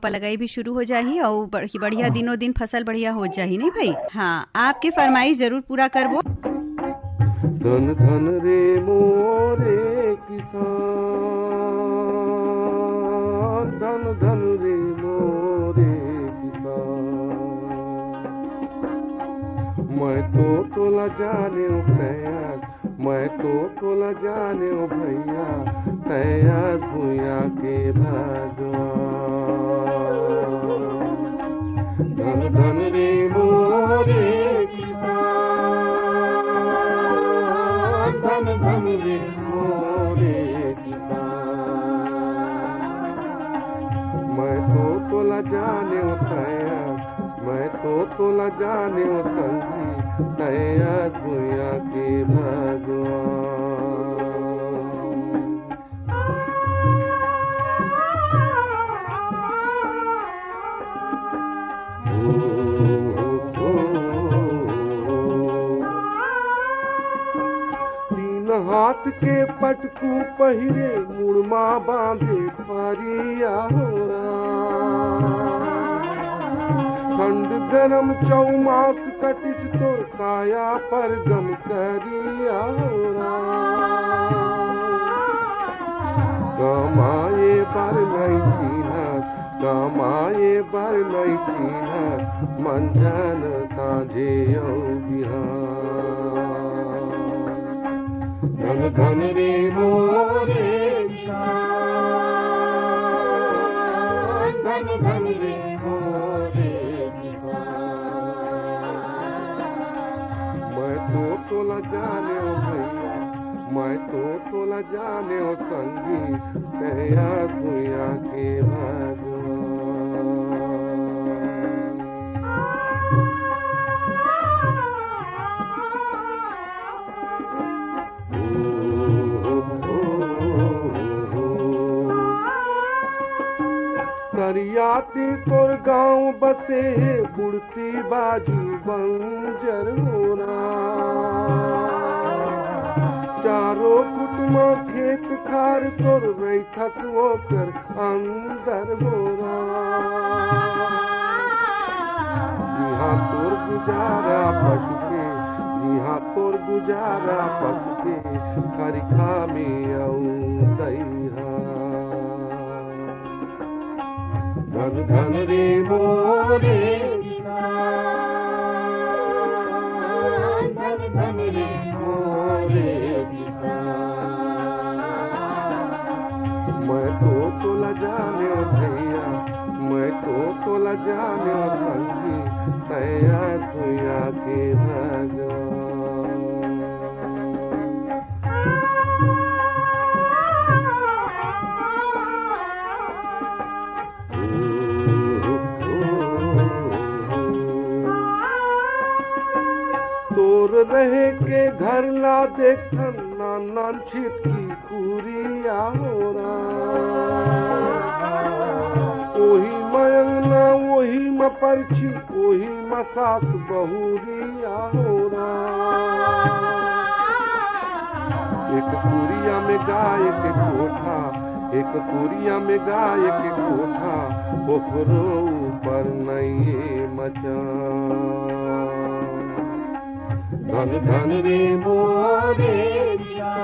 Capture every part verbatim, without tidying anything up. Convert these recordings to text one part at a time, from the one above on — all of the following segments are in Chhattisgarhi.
रोपा लगाई भी शुरू हो जाही अउ बढ़-, बढ़िया, दिनों दिन फसल बढ़िया हो जाही, नहीं भाई? हाँ, आपके फरमाइश जरूर पूरा करबो। धन धन रे मोरे किसान, धन धन रे मोरे किसान। मैं तो तोला जानेंव तैं आज, मैं तो तोला जानेंव भैया, तैं आज भुइयां के भगवान। धन धन रे मोरे किसान, धन धन रे मोरे किसान। मैं तो तोला जानेंव तैं आज, मैं तो तोला जानेंव संगी, तैं आज भुइयां के भगवान। तीन हाथ के पटकू पहिरे, मुड़मा बांधे परिया हो राम। ठंड गरम चौमास कटिस तोर काया पर गम करिया हो राम। कमाए बर नहीं चिन्हस, कमाए बर नहीं चिन्हस, मंझन सांझे अउ बिहान। धन धन रे मोरे किसान, धन धन रे मोरे किसान। मैं तो तोला जानेंव भैया, मैं तो तोला जानेंव संगी, तैं आज भुइयां के भगवान। करिया तीर तोर गांव बसे हे, बुड़ती बाजू बंजर हो राम। चारों कुट म खेत खार तोर रहिथस ओकर अंदर हो राम। जिहां तोर गुजारा पसके, जिहां तोर गुजारा पसके, खरिखा में अउ दइहा। धन धन रे मोरे किसान, धन धन रे मोरे किसान। मैं तो तोला जानेंव भैया, मैं तो तोला जानेंव संगी, तैं आज भुइयां के भगवान। तोर रहे के घर ला देखथन, नान नान छितकी कुरिया हो राम। ओही म अंगना, ओही म परछी, ओही म सास बहुरिया हो राम। एक कुरिया में गाय के कोठा, एक कुरिया में गाय के कोठा, ओकरो ऊपर नइये मचान। धन धन रे मोरे किसान,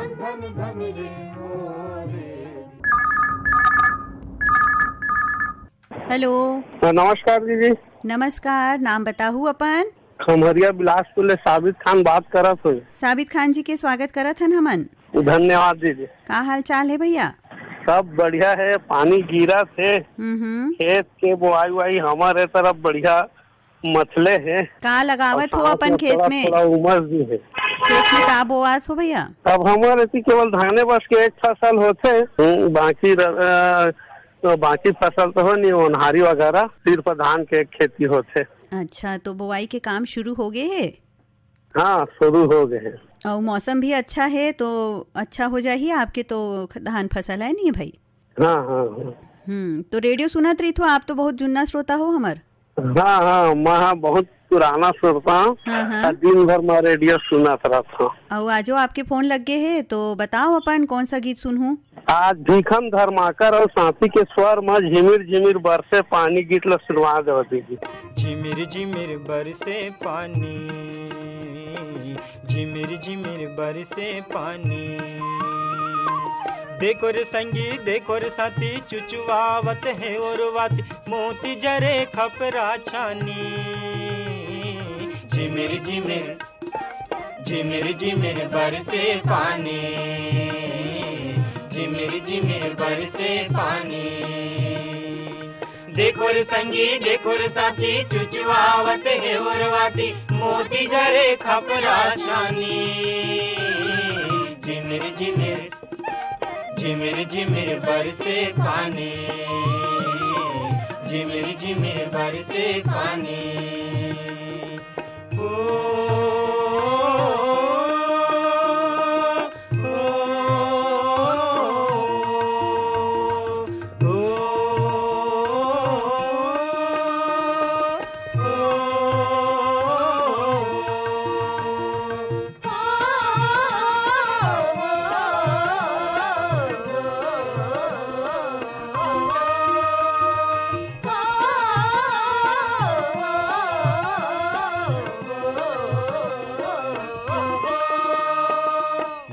धन धन रे मोरे। हेलो। हाँ, नमस्कार दीदी। नमस्कार, नाम बताहू अपन? खम्हरिया बिलासपुर ले साबित खान बात करत हों। साबित खान जी के स्वागत करत हन हमन। धन्यवाद दीदी। का हाल चाल हे भैया? सब बढ़िया हे, पानी गिरत हे। हम्म, हम्म। खेत के बोआई वाई हमर ए तरफ बढ़िया मचले हे। का लगावत अउ हो अपन खेत में? थोड़ा उमस भी हे। खेत में का बोआत हो भैया? अब हमर एती केवल धाने बस के एक फसल होथे, हम्म, बाकी र-, अ, तो बाकी फसल तो हो नहीं, ओन्हारी वगैरह सिर्फ धान के खेती होथे। अच्छा, तो बोआई के काम शुरू हो गए हे? हाँ, शुरू हो गए हे। अउ मौसम भी अच्छा हे, तो अच्छा हो जाही आपके तो ख-, धान फसल हे नहीं भाई? हाँ, हाँ, हाँ। हम्म, तो रेडियो सुनत रहिथो, आप तो बहुत जुन्ना श्रोता हो हमर। हाँ, हाँ, मैं हाँ बहुत पुराना सुरता हूँ। हाँ, हाँ। और दिन भर मैं रेडियो सुनत रहता हूँ। अउ आजो आपके फोन लग गए है, तो बताओ अपन कौन सा गीत सुनहूँ? आज भीखम धर्माकर और साथी के स्वर में झिमिर झिमिर बरसे पानी गीत ला सुनवा दो दीदी। झिमिर झिमिर बरसे पानी, झिमिर झिमिर बरसे पानी। देखो रे संगी, देखो रे साथी, चुचुआवत है और वाती, मोती जरे खपरा छानी। झिमिर झिमिर, झिमिर झिमिर बरसे पानी, झिमिर झिमिर बरसे पानी। देखो रे संगी, देखो रे साथी, चुचुआवत है और वाती, मोती जरे खपरा छानी। झिमिर झिमिर, झिमिर झिमिर बरसे पानी, झिमिर झिमिर बरसे पानी। ओ, ओ, ओ, ओ।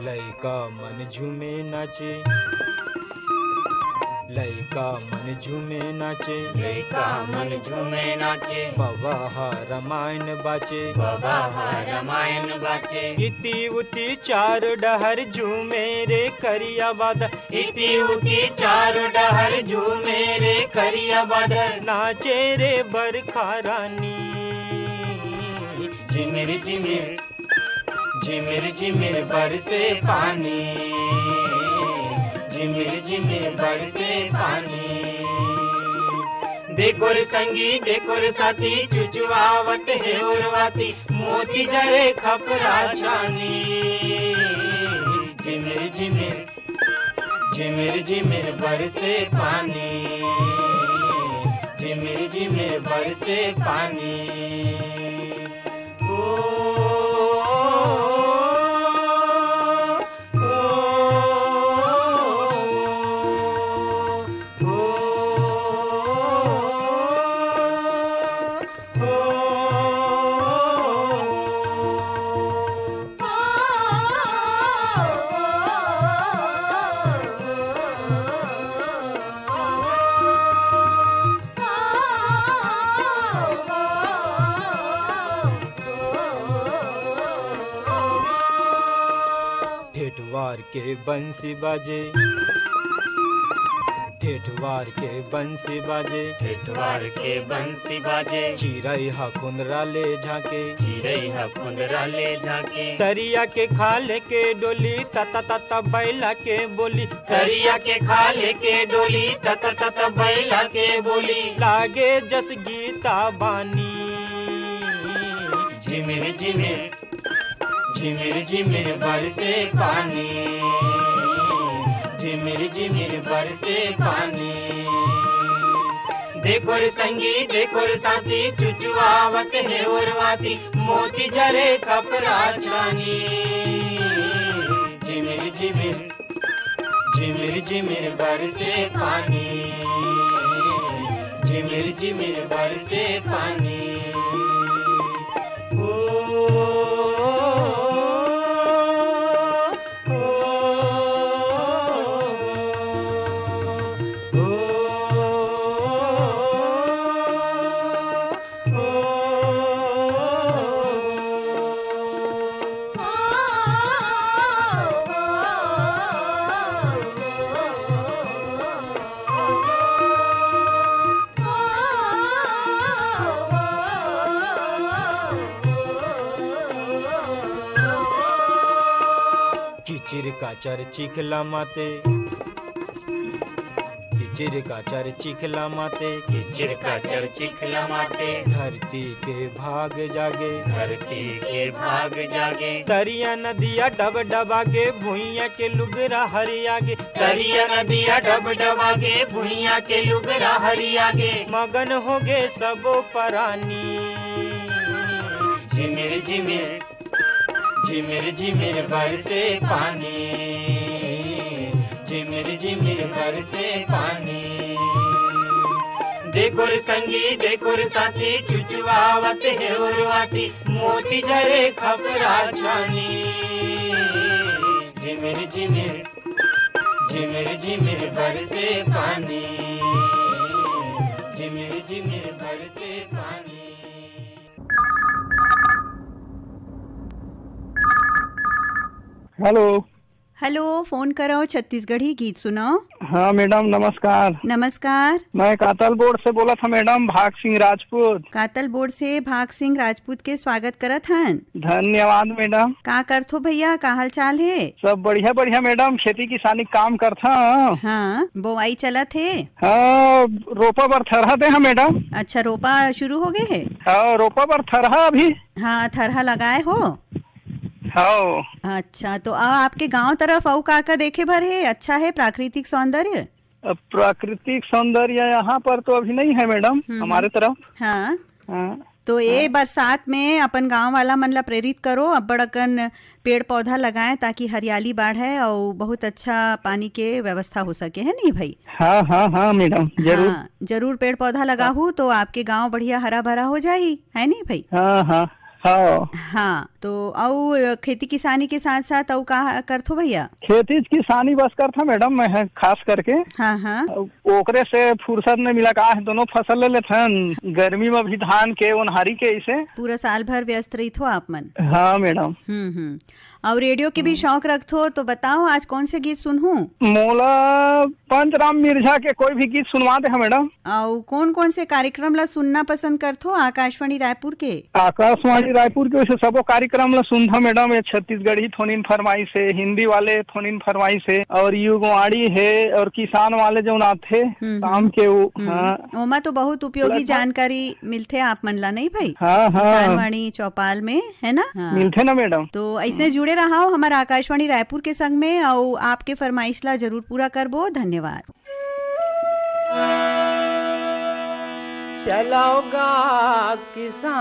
लइका मन झूमे नाचे, लइका मन झूमे नाचे, लइका मन झूमे नाचे। बबा ह रामायण बाचे, बबा ह रामायण बाचे। इति उति चार डहर झूमे रे करिया बादर, इति उति चार डहर झूमे रे करिया बादर। नाचे रे बरखा रानी, झिमिर झिमिर, झिमिर झिमिर बरसे पानी, झिमिर झिमिर बरसे पानी। देखो रे संगी, देखो रे साथी, चुचुआवत है और वाती, मोती जरे खपरा छानी। झिमिर झिमिर, झिमिर झिमिर बरसे पानी, झिमिर झिमिर बरसे पानी। ओ, ओ, ओ, ओ। ठेठवार के बंसी बाजे, ठेठवार के बंसी बाजे, ठेठवार के बंसी बाजे। चिरई ह कुंदरा ले झांके, चिरई ह कुंदरा ले झांके। तरिया के खाले के डोली, तत तत बैला के बोली। तरिया के खाले के डोली, तत तत बैला के बोली। लागे जस गीता बानी। झिमिर झिमिर, झिमिर झिमिर बरसे पानी, झिमिर झिमिर बरसे पानी। देखो रे संगी, देखो रे साथी, चुचुआवत है ओरवाती, मोती झरे खपरा छानी। झिमिर झिमिर, झिमिर झिमिर बरसे पानी, झिमिर झिमिर बरसे पानी। ओ, ओ, ओ, ओ। किचिर काचर चिखला माते, किचिर काचर चिखला माते, किचिर काचर चिखला माते। धरती के भाग जागे, धरती के भाग जागे। तरिया नदिया डब डबागे, भुइयां के लुगरा हरियागे। तरिया नदिया डब डबागे, भुइयां के लुगरा हरियागे। मगन होगे सबो परानी। झिमिर झिमिर, झिमिर झिमिर बरसे पानी, झिमिर झिमिर बरसे पानी। देखो रे संगी, देखो रे साथी, चुचुआवत हे उर्वाती, मोती झरे खपरा छानी। झिमिर झिमिर, झिमिर झिमिर बरसे पानी, झिमिर झिमिर बरसे पानी। हेलो। हेलो, फोन करो, छत्तीसगढ़ी गीत सुनाओ। हाँ मैडम, नमस्कार। नमस्कार। मैं कातल बोर्ड से बोलत हँव मैडम, भाग सिंह राजपूत। कातल बोर्ड से भाग सिंह राजपूत के स्वागत करत हन। धन्यवाद मैडम। का करथो भैया, का हाल चाल हे? सब बढ़िया बढ़िया मैडम, खेती किसानी काम करथँव। हाँ, बोआई चलत हे? हाँ, रोपा बर थरहा दे हँव मैडम। अच्छा, रोपा शुरू हो गए हे? हाँ, रोपा बर थरहा अभी। हाँ, थरहा लगाए हो? हाँ। अच्छा, तो आ, आपके गांव तरफ अउ का का देखे बर हे? अच्छा हे प्राकृतिक सौंदर्य? अब प्राकृतिक सौंदर्य यहाँ पर तो अभी नहीं है मैडम, हम्म, हमारे तरफ। हाँ। हाँ। तो ये हाँ। बरसात में अपन गांव वाला मन ला प्रेरित करो, अब्बड़ अकन पेड़ पौधा लगाएं, ताकि हरियाली बाढ़े और बहुत अच्छा पानी के व्यवस्था हो सके, है नहीं भाई? हाँ, हाँ, हाँ मैडम, जरूर। हाँ, जरूर पेड़ पौधा लगाहू तो आपके गांव बढ़िया हरा भरा हो जाही, है नहीं भाई? हाँ, हाँ, हाँ। हाँ, तो अउ खेती किसानी के साथ साथ अउ का करथो भैया? खेती किसानी बस करथँव मैडम, मैं है खास करके। हाँ, हाँ। ओकरे से फुर्सत नहीं मिला का है, दोनों फसल ले लेथन, गर्मी में भी धान के, ओनहारी के, इसे। पूरा साल भर व्यस्त रहिथो आप मन। हाँ मैडम। हम्म, हम्म। अउ रेडियो के भी हम्म। शौक रखथो, तो बताओ आज कौन से गीत सुनहूँ? मोला पंचराम मिर्झा के कोई भी गीत सुनवा दे हा मैडम। अउ कौन कौन से कार्यक्रम ला सुनना पसंद करथो आकाशवाणी रायपुर के? आकाशवाणी रायपुर के वैसे सबो कार्यक्रम ला सुनथँव मैडम, ये छत्तीसगढ़ी फोन इन फरमाइश हे, हिंदी वाले फोन इन फरमाइश हे, और युगवाणी हे, और किसान वाले जौन आथे हम्म, शाम हम्म। के वो, हम्म। हाँ। ओमा तो बहुत उपयोगी लगभग जानकारी मिलथे आप मन ला, नहीं भाई? हाँ, हाँ। किसानवाणी चौपाल में, है ना? हाँ। मिलथे ना मैडम। तो ऐसने हम्म। जुड़े रहो हमारे आकाशवाणी रायपुर के संग में, और आपके फरमाइश ला जरूर पूरा करबो। धन्यवाद। चलो गा किसान,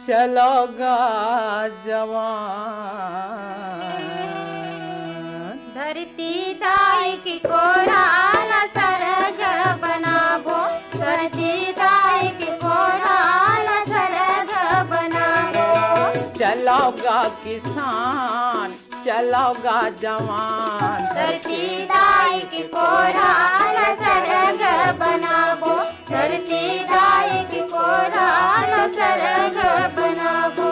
चलो गा जवान। धरती दाई के कोरा ला सरग बनाबो, धरती दाई के कोरा ला सरग बनाबो। चलो गा किसान, चलो गा जवान। धरती दाई के कोरा ला सरग बनाबो, धरती दाई के कोरा ला सरग बनाबो।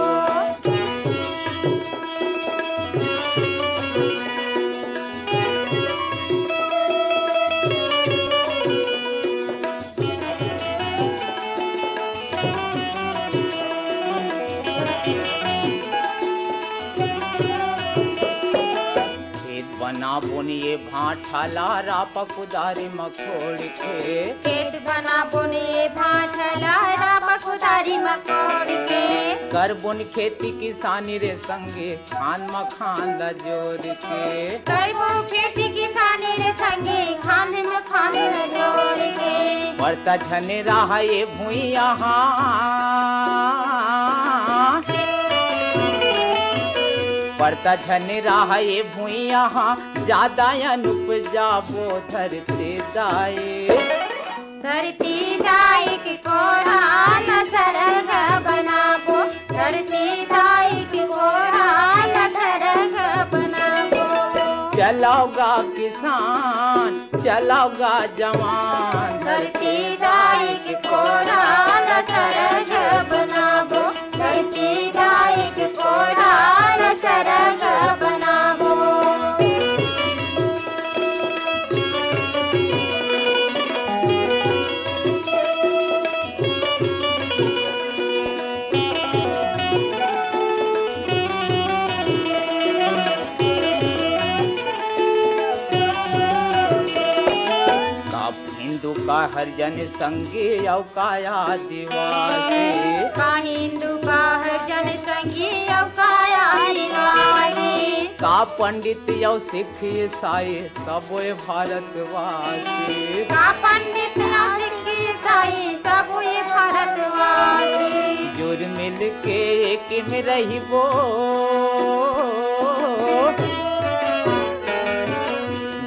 खेत बनाबोन ये भांठा ला रापा कुदारी म कोड़ के। खेत बनाबोन ये भांठा ला रापा कुदारी म कोड़ के। करबोन खेती किसानी रे संगे, खांध म खांध ला जोड़ के। करबो खेती किसानी रे संगे, खांध म खांध ला जोड़ के। परता झने रहा ये भुइयां हा। परता झने रहा ये भुइयां हा, जादा अन उपजाबो धरती दाई। धरती दाई के कोरा ला सरग बनाबो, धरती दाई के कोरा ला सरग बनाबो। चलो गा किसान, चलो गा जवान। धरती दाई के कोरा ला सरग बनाबो, धरती दाई के कोरा ला सरग बनाबो। का हरिजन संगी अउ का आदिवासी? का हिंदू, का हरिजन संगी अउ का आदिवासी? का पंडित अउ सिख ईसाई सबो ए भारतवासी? का पंडित अउ सिख ईसाई सबो ए भारतवासी? जुर मिल के एक में रहिबो,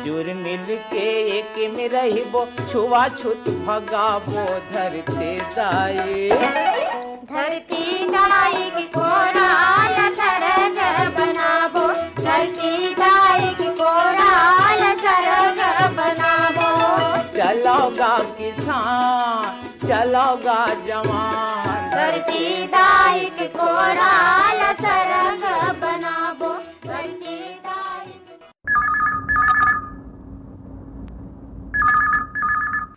जुर मिल के एक में रहिबो, छुआछूत भगाबो धरती दाई। धरती दाई के कोरा ल सरग बनाबो, धरती दाई के कोरा ल सरग बनाबो। चलो गा किसान, चलो गा जवान, धरती दाई के कोरा ल सरग बनाबो, धरती दाई के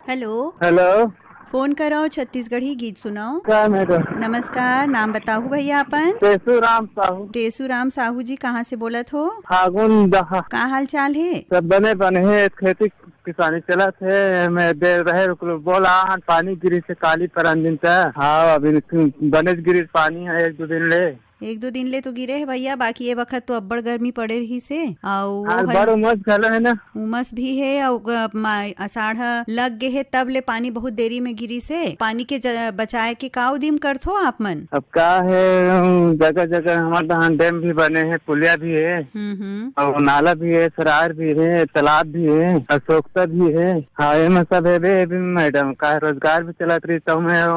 हेलो। हेलो। फोन कराओ, छत्तीसगढ़ी गीत सुनाओ। का मैडम? नमस्कार, नाम बताहू भैया अपन? टेसू राम साहू। टेसू राम साहू जी, कहाँ से बोलत हो? फागुन दहा। का हाल चाल हे? सब बने बने हे, खेती किसानी चलत हे। मैं दे रहे रुक लो, बोला हन पानी गिरी से काली परन दिन त। हाँ, अभी बने गिरी पानी हे एक दो दिन ले। एक दो दिन ले तो गिरे हे भैया, बाकी ये बखत तो अब्बड़ गर्मी पड़े रहिस हे, अउ हाँ, ओहर बड़ उमस घलो हे ना। उमस भी हे, अउ ग-, मा-, अषाढ़ ह लग गे हे, तब ले पानी बहुत देरी में गिरिस हे। पानी के ज-, बचाए के का उदिम करथो आप मन? अब का हे, जगह जगह हमर डहान डैम भी बने हे, पुलिया भी हे, हम्म, हम्म। अउ नाला भी हे, सरार भी हे, तालाब भी हे, अउ सोख्ता भी हे। हाँ, एमा सब हेबे, हेबे मैडम, का रोजगार भी चलत रही, तो मैं, अ,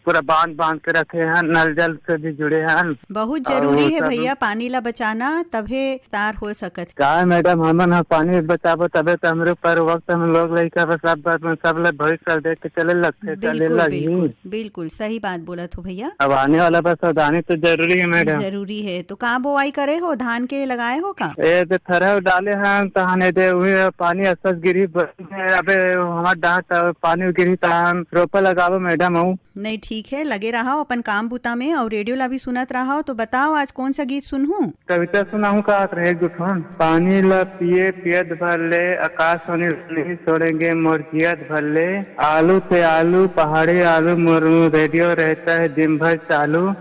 पूरा बांध, बांध के रखे हन, नल जल से भी जुड़े हन। बहुत अउ जरूरी हे सब भैया, पानी ला बचाना, तभे तार हो सकत हे। का मैडम, हमन ह पानी बचाबो, तबे तो हमरे ऊपर वक्त हम लोग लइका बस सब, बस सब ला भविष्य देख के चले लगथे, चले बिल्कुल, लगही। बिल्कुल, बिल्कुल, सही बात बोलत हो भैया। अब आने वाला बस सावधानी तो जरूरी हे मैडम। जरूरी हे। तो का बोआई करे हो, धान के लगाए हो का? ए दे थरहा डाले हन, तहन ए दे उहे पानी अस अस गिरही, ब-, अबे हमर डहार त पानी गिरही, तहन रोपा लगाबो मैडम। अउ नहीं, ठीक हे, लगे रहा अपन काम बुता में अउ रेडियो ला भी सुनत रहा। तो बताओ, आज कौन सा गीत सुनहूं? कविता सुनाहूं का? रहे एक दो ठन। पानी ला पिए पियत भर ले, आकाशवाणी नहीं छोड़ेंगे मोर जियत भर ले। आलू से आलू, पहाड़ी आलू, मोर रेडियो रहता है दिन भर चालू।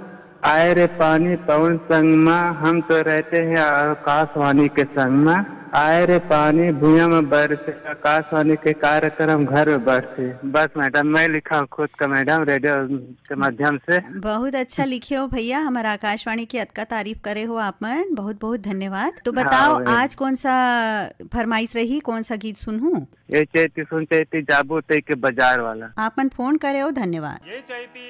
आए रे पानी पवन संग मा, हम तो रहते हैं आकाशवाणी के संग मा। आए रे पानी भुइयां में बरसे, आकाशवाणी के कार्यक्रम घर में बरसे। बस मैडम, मैं लिखा हूँ खुद का मैडम, रेडियो के माध्यम से। बहुत अच्छा लिखे हो भैया, हमर आकाशवाणी के अतका तारीफ करे हो आप मन, बहुत बहुत धन्यवाद। तो हाँ, बताओ, वही। आज कौन सा फरमाइश रही, कौन सा गीत सुनहूं? ए चैती सुन चैती जाबो तई के बाजार वाला। आप मन फोन करे हो, धन्यवाद। ए चैती,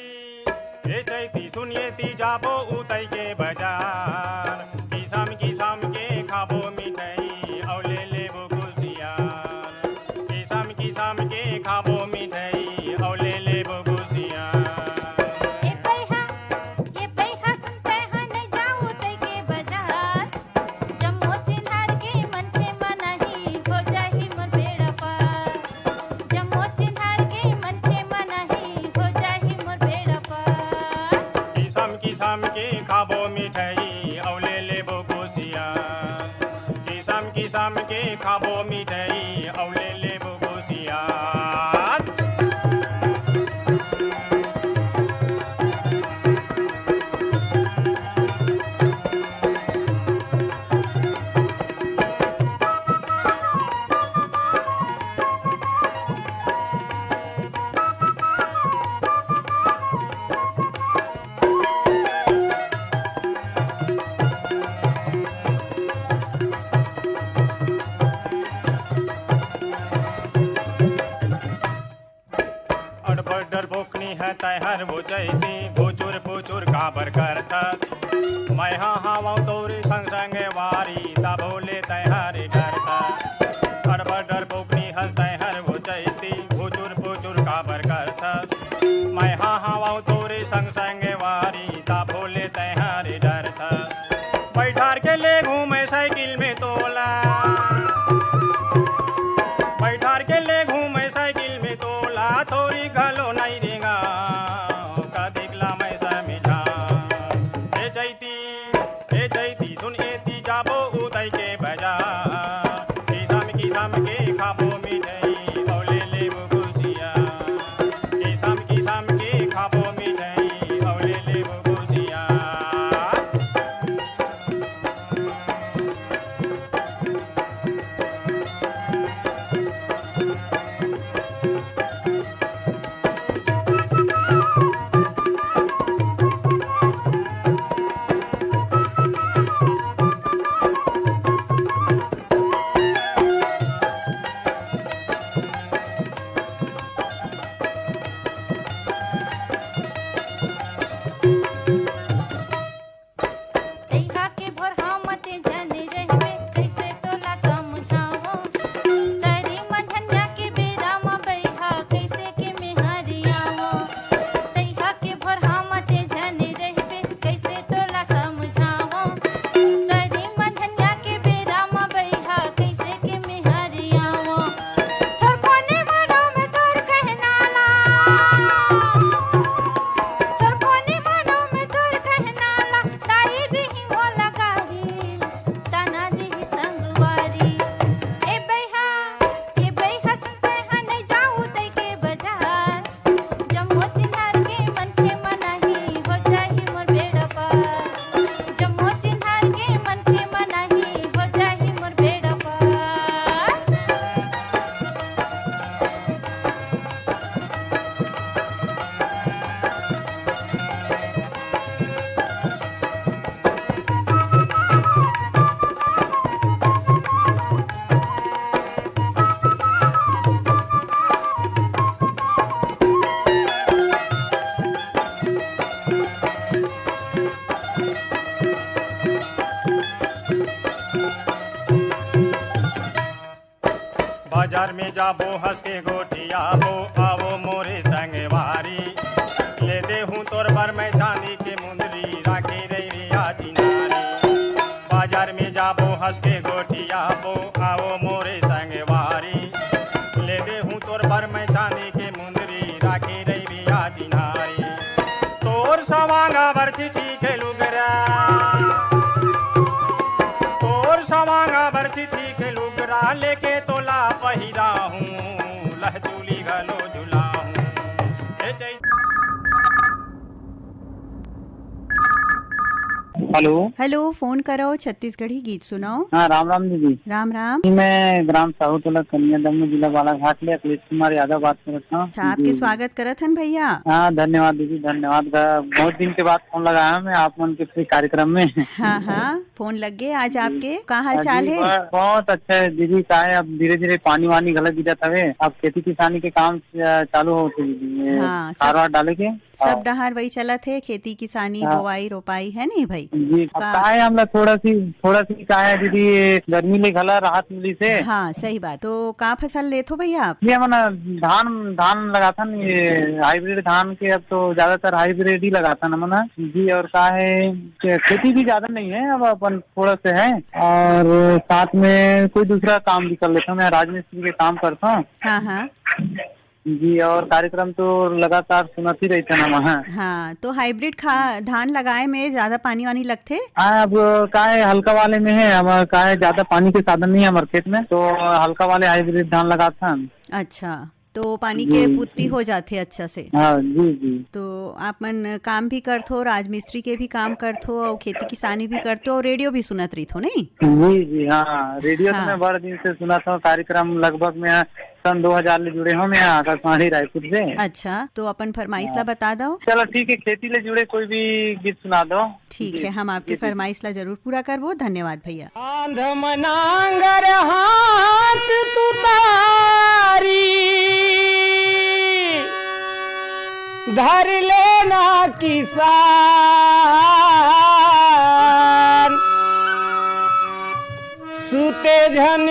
ए चैती सुन एती जाबो उतई के बाजार। किसम किसम के खाबो मिठाई, अउ ले लेबो कुसियार। किसम किसम के खाबो मिठाई, अउ ले लेबो कुसियार। ए पइहा, ए पइहा सुन पइहा नहीं जाओ तई के बाजार। जम्मो चिन्हार के मनखे मन आही, हो जाही मोर बेड़ा पार। जम्मो चिन्हार के मनखे मन आही, हो जाही मोर बेड़ा पार। किसम किसम के खाबो मिठाई, अउ ले लेबो कुसियार। किसम किसम के खाबो मिठाई, अउ ले लेबो कुसियार। अड़बड़ डरपोकनी है तैहर वो चैती, भुचुर पुचुर काबर करथस? मैं हा हावव तोरे संग संग वारी, तभो ले तैहर डरथस। अड़बड़ डरपोकनी हस तैहर वो चैती, भुचुर पुचुर काबर करथस? मैं हा हावव तोरे संग संग वारी, तभो ले तैहर डरथस। बैठार के ले घूमे साइकिल में तोला, बैठार के ले घूमे साइकिल में तोला, थोरी घलो नहीं रेंगा, का देखला मैं समझा। बाजार में जाबो, हंस के गोठियाबो, आवो मोरे संगवारी। ले देहूं तोर बर मैं चांदी के मुंदरी, राखे रहिबे आज नारी। बाजार में जाबो, हंस के गोठियाबो, आवो मोरे संगवारी। ले देहूं तोर बर मैं चांदी के मुंदरी, राखे रहिबे आज नारी। तोर सवांगा बर चिट्ठी के लुगरा, तोर सवांगा बर चिट्ठी के लुगरा, लेके तोला पहिरा हूँ, लहचूली घलो झुला हूँ। हे चैत हेलो। हेलो, फोन करो, छत्तीसगढ़ी गीत सुनाओ। हाँ, राम राम दीदी। राम राम। जी, मैं ग्राम साहू टोला कन्या दमन, जिला बालाघाट ले अखिलेश कुमार यादव बात करत हूँ। अच्छा, आपके जी। स्वागत करत हन भैया। हाँ, धन्यवाद दीदी, धन्यवाद। ग-, बहुत दिन के बाद फोन लगाया मैं आप मन के श्री कार्यक्रम में। हाँ, हाँ, फोन लग गए आज जी। आपके। का हाल हाँ चाल जी, है? ब-, बहुत अच्छा है दीदी। का है, अब धीरे धीरे पानी वानी घलक गिरत हवे, अब खेती किसानी के काम अ, चालू होत हे दीदी, ये हाँ, सब खार वार डाले के। सब हाँ। डहार वही चलत हे, खेती किसानी, हाँ। बोआई रोपाई, है नहीं भाई? जी, अब का का है, हमला थोड़ा सी, थोड़ा सी का है दीदी, ये गर्मी ले घला राहत मिलिस हे। हाँ, सही बात। तो का फसल लेथो भैया आप? ये हमन धान, धान लगाथन, ये हाइब्रिड धान के, अब तो ज्यादातर हाइब्रिड ही लगाथन हमन। जी, और का है, खेती भी ज्यादा नहीं है, अब अपन थोड़ा से है, और साथ में कोई दूसरा काम भी कर लेता हूँ। मैं राजमिस्त्री के काम करता हूँ। हाँ, हाँ। जी, और कार्यक्रम तो लगातार सुनत ही रहिथन हम। हाँ, तो हाइब्रिड खा-, धान लगाए में ज्यादा पानी वानी लगथे? हाँ, अब का है, हल्का वाले में है, अब का है, ज्यादा पानी के साधन नहीं है हमारे खेत में, तो हल्का वाले हाइब्रिड धान लगाथन। अच्छा, तो पानी जी। के पूर्ति हो जाथे अच्छा से। हाँ, जी, जी। तो आप मन काम भी करथो, राजमिस्त्री के भी काम करथो, और खेती किसानी भी करथो, और रेडियो भी सुनत रहिथो, नहीं? जी, जी, हाँ, रेडियो तो हाँ। मैं बड़ दिन से सुनत हूँ, कार्यक्रम लगभग मैं सन दो हज़ार ले जुड़े हूँ मैं आकाशवाणी रायपुर से। अच्छा, तो अपन फरमाइश ला हाँ। बता दो। चलो ठीक है, खेती ले जुड़े कोई भी गीत सुना दो। ठीक जी, है, हम आपके जी, जी। फरमाइश ला जरूर पूरा करबो। धन्यवाद भैया। कांध म नांगर हाथ तुतारी, धर लेना किसान। सुते झन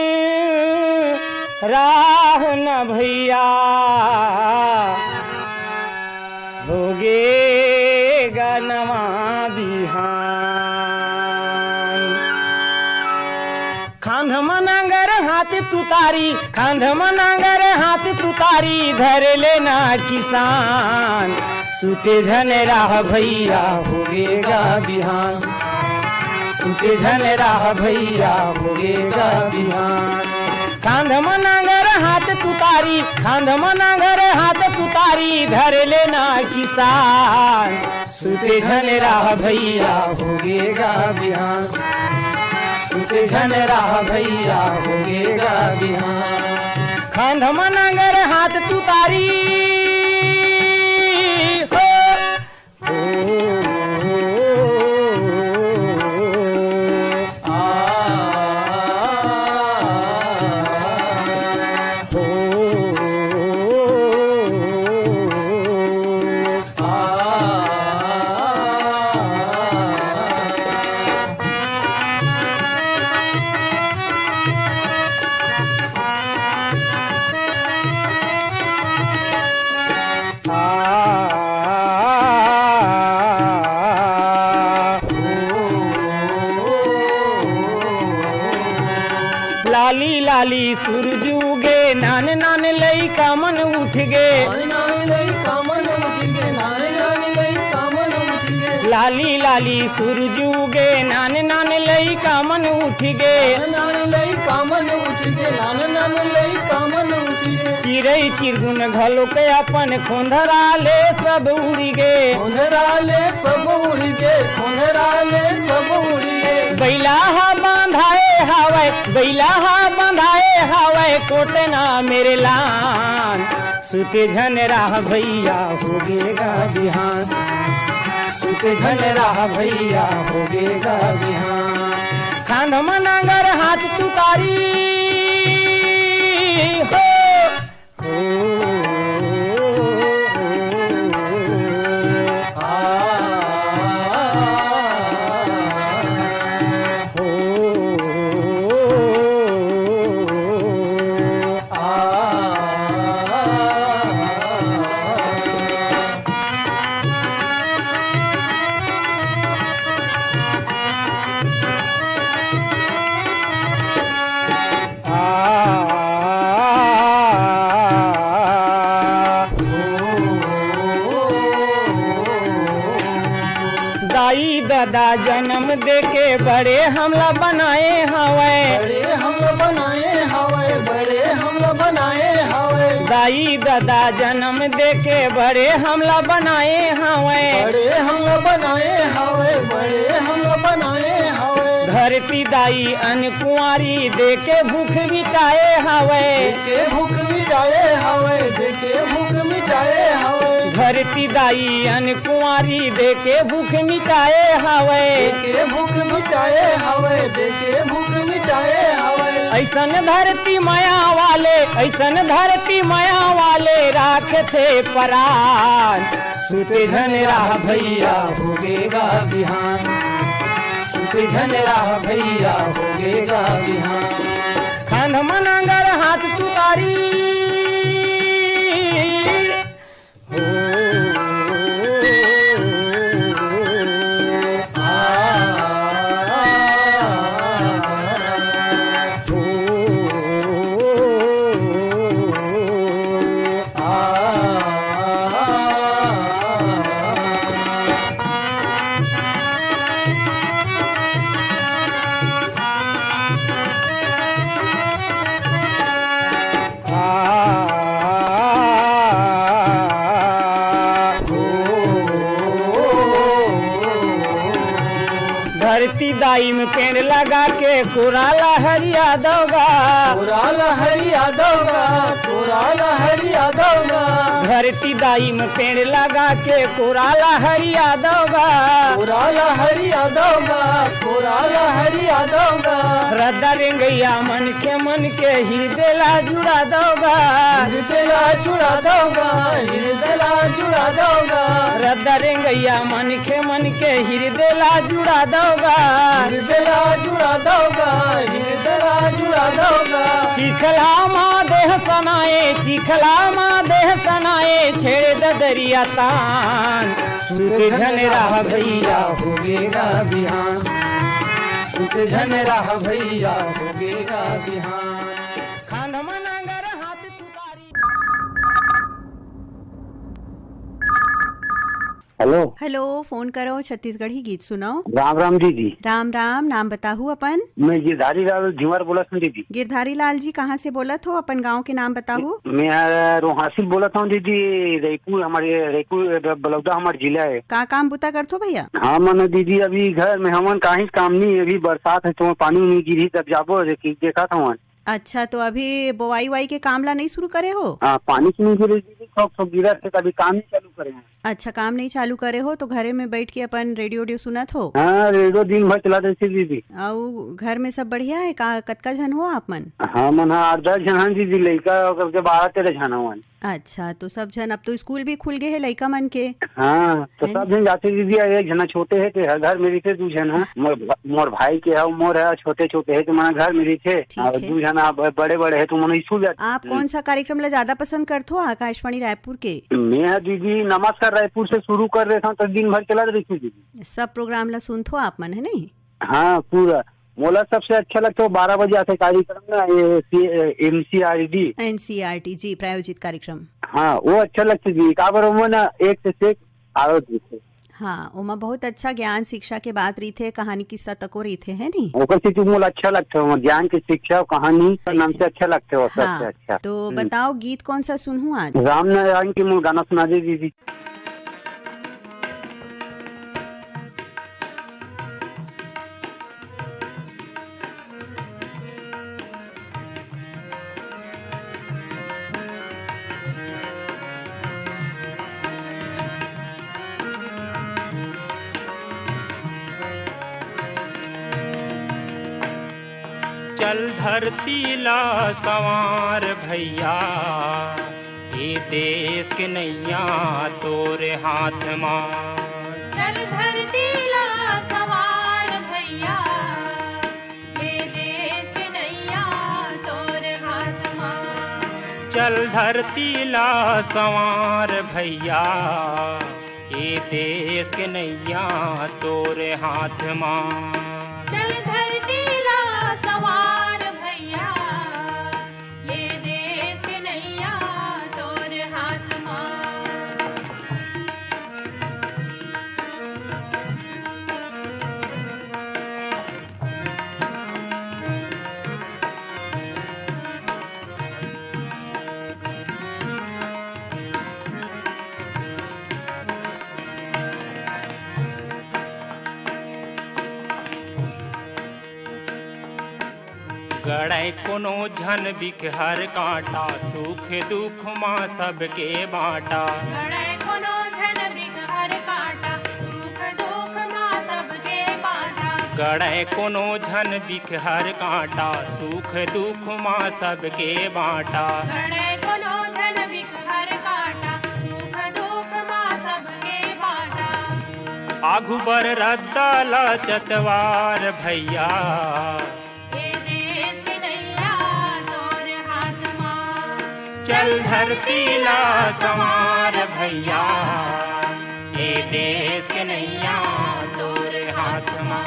राह न भैया, होगे गा नवा बिहान। खांध म नांगर हाथ तुतारी, खांध म नांगर हाथ तुतारी, धर लेना किसान। सुते झन राह भैया, होगे गा बिहान। सुते झन राह भैया, होगे गा बिहान। खांध म नांगर हाथ तुतारी, खांध म नांगर हाथ तुतारी, धर लेना किसान। सुते झन राह भैया, होगे गा बिहान। सुते झन राह भैया, होगे गा बिहान। खांध म नांगर हाथ तुतारी, हो। लाली लाली सूरज उगे, नान नान लइका मन उठ गे। लाली लाली सूरज उगे, नान नान लइका मन उठ गे। चिरई चिरगुन घलो के अपन खोंधरा ले सब उड़ गे। खोंधरा ले सब उड़ गे, खोंधरा ले सब उड़ गे। बैला हा बांधाए हावय, बैला हा बांधाए हावय, कोटना मेरे लान। सुते झन राह भैया, होगे गा बिहान। सुते झन राह भैया, होगे गा बिहान। खांध म नांगर हाथ तुतारी, हो। दा जन्म देके बड़े हमला बनाए हवय। बड़े हमला बनाए हवय, बड़े हमला बनाए हवय। दाई ददा जन्म देके बड़े हमला बनाए हवय। बड़े हमला बनाए हवय, बड़े हमला बनाए हवय। धरती दाई अन कुंवारी देके भूख मिटाए हवय। देके भूख मिटाए हवय, देके भूख मिटाए हवय। धरती दाई अन कुंवारी देके भूख मिटाए हवय। देके भूख मिटाए हवय, देके भूख मिटाए हवय। ऐसन धरती मया वाले, ऐसन धरती मया वाले राखथे परान। सुत झन रह भैया, होगे गा बिहान। सुत झन रह भैया, होगे गा बिहान। खांध म नांगर हाथ तुतारी। धरती दाई म पेड़ लगा के कोराला हरिया दौगा। कोराला हरिया दौगा, कोराला हरिया दौगा। धरती दाई म पेड़ लगा के कोराला हरिया दौगा। कोराला हरिया दौगा, कोराला हरिया दौगा। रद्दा रेंगैया मन के मन के हिरदे ला जुड़ा दौगा। हिरदे ला जुड़ा दौगा, हिरदे ला जुड़ा दौगा। रद्दा रेंगैया मन के मन के हिरदे ला जुड़ा दौगा। हिरदे ला जुड़ा दौगा, हिरदे ला जुड़ा दौगा। चिखला मा देह सनाए, चिखला मा देह सनाए, छेड़ ददरिया तान। सुत झन रह भैया, होगे गा बिहान। सुत झन रह भैया, होगे गा बिहान। खांध म नांगर हाथ तुतारी। हेलो। हेलो, फोन करो, छत्तीसगढ़ी गीत सुनाओ। राम राम दीदी। राम राम, नाम बताहू अपन। मैं गिरधारी लाल झिंवर बोलत हूँ दीदी। गिरधारी लाल जी, कहाँ से बोलत हो? अपन गांव के नाम बताहू। मैं, अ, रोहासी बोलत हूँ दीदी। रईपुर हमारे, रईपुर ब-, बलौदा हमार जिला है। का काम बुता करथो भैया? हाँ, मनो दीदी, अभी घर में हमन काहीच काम नहीं, अभी बरसात है तो पानी नहीं गिरी, तब जाबो, देखी, देखा था वहाँ। अच्छा, तो अभी बोवाई वाई के काम ला नहीं शुरू करे हो? हाँ, पानी की नहीं गिरे दीदी, थोक थोक गिरा से, अभी काम नहीं चालू करे हैं। अच्छा, काम नहीं चालू करे हो तो घरे में बैठ के अपन रेडियो उडियो सुनत हो? हाँ, रेडियो दिन भर चला देथे दीदी। अउ घर में सब बढ़िया है का? कतका झन हो आप मन? हाँ, मन हा आठ दस झन हन दीदी, लइका करके बारह तेरह झन हवन। अच्छा, तो सब झन, अब तो स्कूल भी खुल गए है लइका मन के। हाँ, तो है सब ना? झन जाथे दीदी, एक झना छोटे है, तो हर घर में रहिथे, दू झन है। मोर, मोर भाई के है, मोर है, छोटे छोटे है, तो मन घर में रहिथे। ठीक और है। दू झना ब-, बड़े बड़े है, तो मन स्कूल जाथे। आप हम्म। कौन सा कार्यक्रम ला ज्यादा पसंद करथो आकाशवाणी रायपुर के? मैं दीदी नमस्कार रायपुर से शुरू कर देथों, तो दिन भर चलत रहिथे दीदी। सब प्रोग्राम ला सुनथो आप मन, है नहीं? हाँ, पूरा। मोला सबसे अच्छा लगता है बारह बजे आथे कार्यक्रम ना, ये सी-, एनसीईआरटी। एनसीईआरटी, जी, प्रायोजित कार्यक्रम। हाँ, वो अच्छा लगता जी। काबर ओमा ना एक से एक आवत रहिथे। हाँ, ओमा बहुत अच्छा ज्ञान शिक्षा के बात रहिथे, कहानी किस्सा तको रहिथे, है नी? ओकर सेती मोला अच्छा लगथे, ओमा ज्ञान के शिक्षा, कहानी का नाम से अच्छा लगथे, वो सबसे हाँ, अच्छा। तो हम्म। बताओ, गीत कौन सा सुनहूँ आज? राम नारायण के मोला गाना सुना दे दीदी। चल धरती ला संवार भैया, ये देश के नैया तोरे हाथ मा। चल धरती ला संवार भैया, ये देश के नैया तोरे हाथ मा। चल धरती ला संवार भैया, ये देश के नैया तोरे हाथ मा। चल धरती ला संवार भैया, ये देश के नैया तोरे हाथ मा। गड़े कोनो झन बिकहर कांटा, सुख दुख मा सबके बांटा। गड़े कोनो झन बिकहर कांटा, सुख दुख मा सबके बांटा। गड़े कोनो झन बिकहर कांटा, सुख दुख मा सबके बांटा। गड़े कोनो झन बिकहर कांटा, सुख दुख मा सबके बांटा। आघू बर रद्दा ला चतवार भैया। ए देश के नैया तोर हाथ मा। चल धरती ला संवार भैया, ए देश के नैया तोर हाथ मा।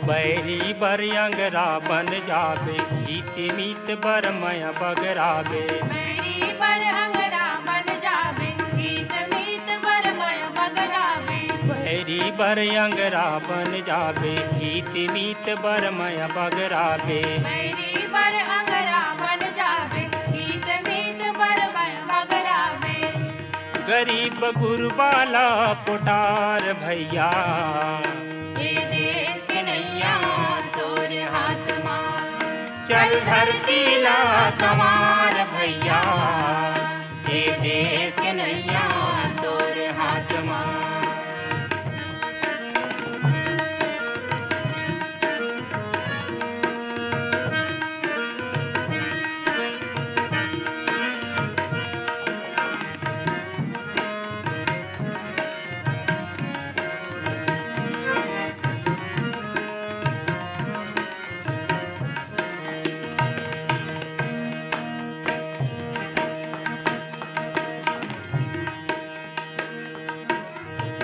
बैरी बर अंगरा बन जाबे, हित मीत बर मया बगराबे। बैरी बर अंगरा बन जाबे, हित मीत बर मया बगराबे। बैरी बर अंगरा बन जाबे, हित मीत बर मया बगराबे। बैरी बर अंगरा बन जाबे, हित मीत बर मया बगराबे। गरीब गुरबा ला पोटार भैया। ए देश के नैया तोर हाथ मा। चल धरती ला संवार भैया, ए देश के नैया तोर हाथ मा।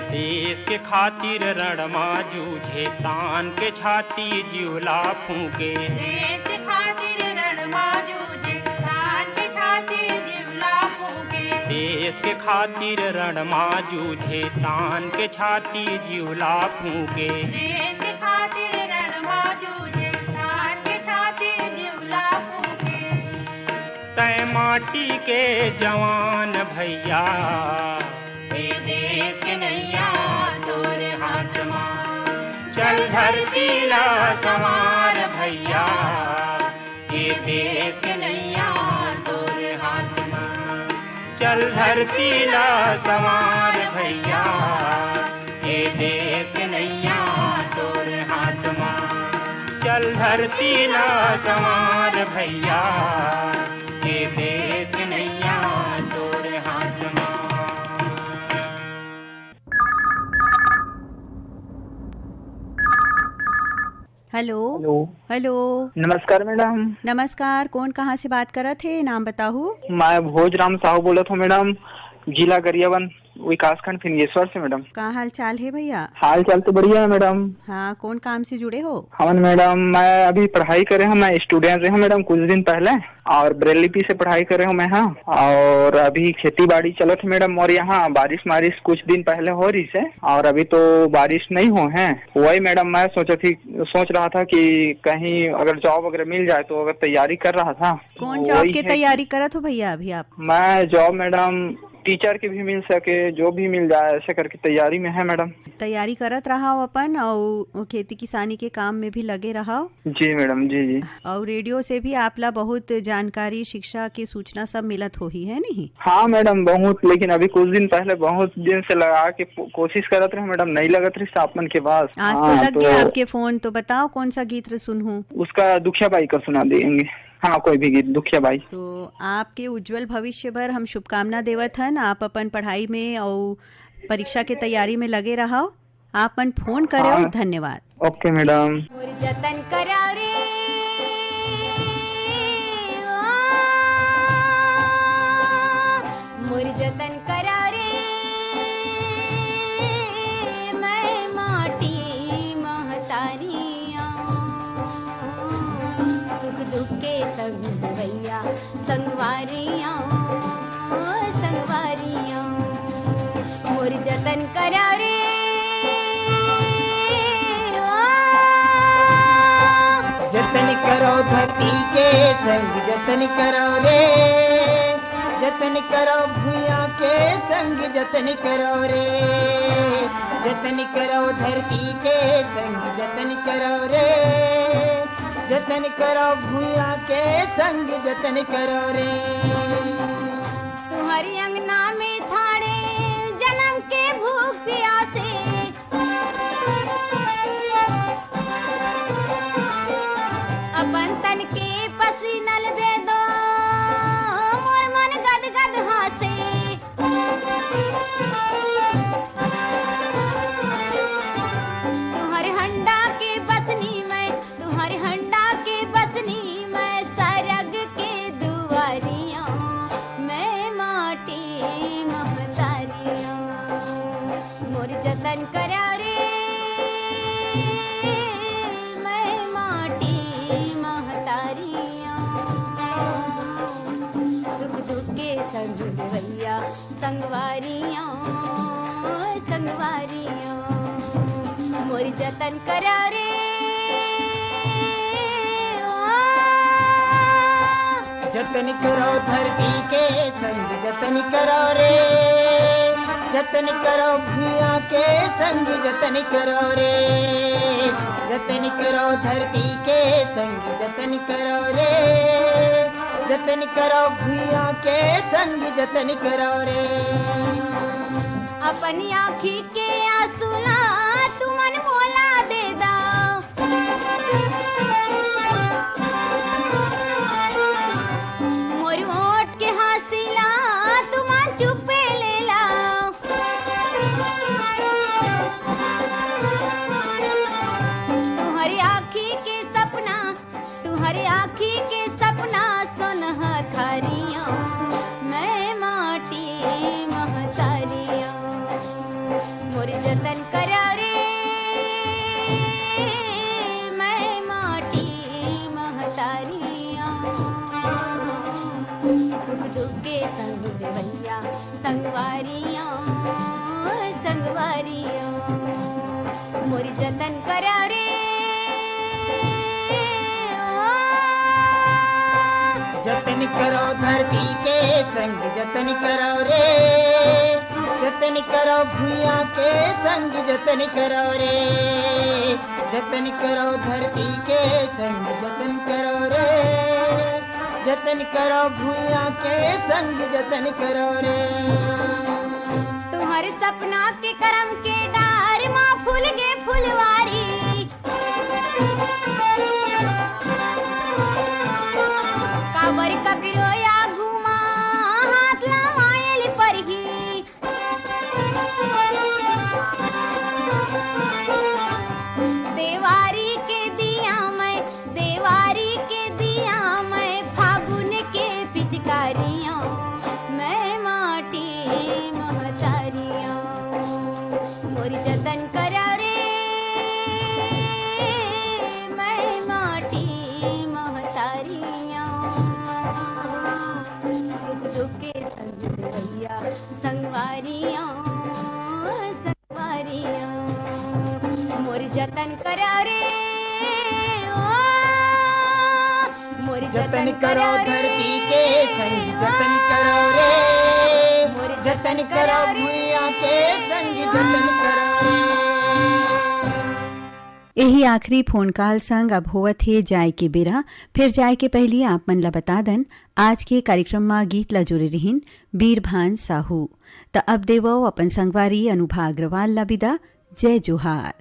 देश के खातिर रण मा जूझे, तान के छाती जीव ला फूंके। देश के खातिर रण मा जूझे, तान के छाती जीव ला फूंके। देश के खातिर रण मा जूझे, तान के छाती जीव ला फूंके। देश के खातिर रण मा जूझे, तान के छाती जीव ला फूंके। तैं माटी के जवान भैया। ए देश के नैया तोर हाथ मा। चल धरती ला संवार भैया। ए देश के नैया तोर हाथ मा। चल धरती ला संवार भैया। ए देश के नैया तोर हाथ मा। चल धरती ला संवार भैया। ए देश के नैया तोर हाथ मा। हेलो। हेलो। हेलो। नमस्कार मैडम। नमस्कार, कौन कहाँ से बात करत हे, नाम बताहू? मैं भोजराम साहू बोलत हूँ मैडम, जिला गरियाबंद, विकासखंड फिंगेश्वर से मैडम। का हाल चाल हे भैया? हाल चाल तो बढ़िया है मैडम। हाँ, कौन काम से जुड़े हो? हमन मैडम, मैं अभी पढ़ाई करे हूँ, मैं स्टूडेंट रहे हूँ मैडम कुछ दिन पहले, और ब्रेल लिपि से पढ़ाई करे हूँ मैं, हाँ। और अभी खेती बाड़ी चलत है मैडम, और यहाँ बारिश मारिश कुछ दिन पहले हो रही से, और अभी तो बारिश नहीं हो है। वही मैडम, मैं सोचा थी, सोच रहा था कि कहीं अगर जॉब वगैरह मिल जाए तो, अगर तैयारी कर रहा था। कौन जॉब वही के है कि तैयारी करत हो भैया अभी आप? मैं जॉब मैडम, टीचर के भी मिल सके, जो भी मिल जाए, ऐसे करके तैयारी में है मैडम। तैयारी करत रहा हो अपन, और खेती किसानी के काम में भी लगे रहा हो। जी मैडम, जी, जी। और रेडियो से भी आप ला बहुत जानकारी, शिक्षा के सूचना सब मिलत होही, है नहीं? हाँ मैडम, बहुत, लेकिन अभी कुछ दिन पहले बहुत दिन से लगा के को-, कोशिश करत रहे मैडम, नहीं लगत रही आप मन के पास। आज तो हाँ, लग तो गया आपके फोन, तो बताओ कौन सा गीत सुनहूँ? उसका दुखिया बाई का सुना देंगे। हाँ, कोई भी गीत, दुखिया बाई। तो आपके उज्जवल भविष्य बर हम शुभकामना देवत हन। आप अपन पढ़ाई में और परीक्षा के तैयारी में लगे रहो। आप मन फोन करे हो, हाँ। धन्यवाद। ओके मैडम। मोर जतन करा रे, ओ, मोर जतन करा रे, मैं माटी महतारी आं। सुख दुख के संग भैया, संगवारी धरती के संग जतन करो रे, जतन करो भुइयां के संग जतन करो रे, जतन करो धरती के संग जतन करो रे, जतन करो भुइयां के संग जतन करो रे। तुम्हारी अंगना में थाड़े जन्म के भूख प्यासे, अपन तन के पसीनल दे दो, मोर मन गद गद हासे। तुम्हारे हंडा के बसनी मैं, तुम्हारे हंडा के बसनी मैं, सरग के दुआरियां मैं माटी महतारियां। मोर जतन करा रे, मैं माटी महतारियां। सुख दुख के संग भैया संगवारियां, संगवारियां। मोर जतन करा रे, जतन करो धरती के संग जतन करो रे, जतन करो भुइयां के संग जतन करो रे, जतन करो धरती के संग जतन करो रे, जतन करो भुइयां के संग जतन करो रे। अपनी आँखी के आंसू ला तुमन मोला दे दा, मोर ओठ के हासिला तुमन चुपे ले ला। तुम्हारी आँखी के सपना, तुम्हारी आँखी के सपना सोनहथारियां, मैं माटी महतारियां। मोर जतन करा रे, मैं माटी महतारियां। सुख दुख के संग भैया संगवारियां, संगवारियां। मोर जतन करा रे, जतन करो धरती के संग जतन करो रे, जतन करो भुइयां के संग जतन करो रे, जतन करो धरती के संग जतन करो रे, जतन करो भुइयां के संग जतन करो रे। तुम्हारे सपना के करम के डार मा फूल गे फुलवारी, काबर ककरो आगू मा हाथ लमायल परही। देवारी के दिया मैं, देवारी के दिया मैं, फागुन के पिचकारियां मैं माटी महतारियां। मोर जतन करा रे, मैं माटी महतारियां। सुख दुख के संग भैया संगवारियां, संगवारियां। मोर जतन करा रे, ओ, मोर जतन करो धरती के संग जतन करो रे, मोर जतन करो भुइयां के संग जतन करो रे। यही आखिरी फोन कॉल संग अब होवत हे जाय के बेरा। फिर जाय के पहिली आप मन ला बता दन, आज के कार्यक्रम मा गीत ला जुड़े रिहिन बीरभान साहू। त अब देवव अपन संगवारी अनुभा अग्रवाल ला बिदा। जय जोहार।